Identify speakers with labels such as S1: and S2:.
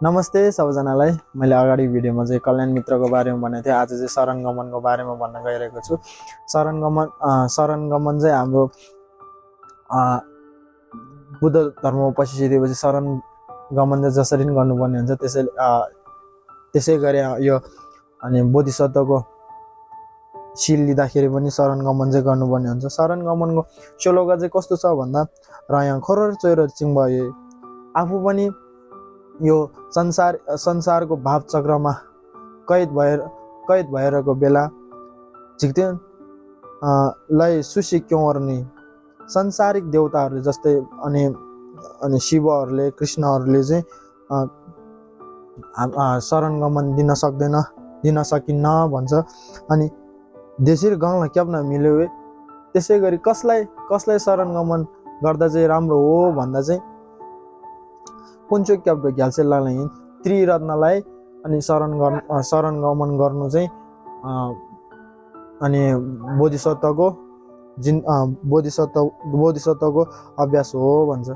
S1: नमस्ते सबैजनालाई। मैले अगाडि भिडियोमा चाहिँ कल्याण मित्रको बारेमा भनेको थिएँ। आज चाहिँ शरण गमनको बारेमा भन्न गइरहेको छु। शरण गमन चाहिँ हाम्रो बुद्ध धर्ममा पसिसकेपछि शरण गमन चाहिँ जसरी पनि गर्नुपर्ने हुन्छ त्यसै गरी यो अनि बोधिसत्वको सिल लिँदाखेरि पनि शरण गमन चाहिँ गर्नुपर्ने हुन्छ। शरण गमनको श्लोक चाहिँ कस्तो छ भन्दा, र यहाँ खोर चोर चिङ भए आफू पनि यो संसारको भाव चक्रमा कैद भएरको बेला झिक्थ्यो लै सुसिक्यौँ अर्ने संसारिक देवताहरूले जस्तै अनि शिवहरूले कृष्णहरूले चाहिँ शरण गमन दिन सकिन्न भन्छ। अनि देशिर गाउँलाई क्याप्न मिल्यो। त्यसै गरी कसलाई शरण गमन गर्दा चाहिँ राम्रो हो भन्दा चाहिँ पुञ्चो क्याप्टो घ्याल्सेलालाई त्रिरत्नलाई अनि शरण गमन गर्नु चाहिँ अनि बोधिसत्वको अभ्यास हो भन्छ।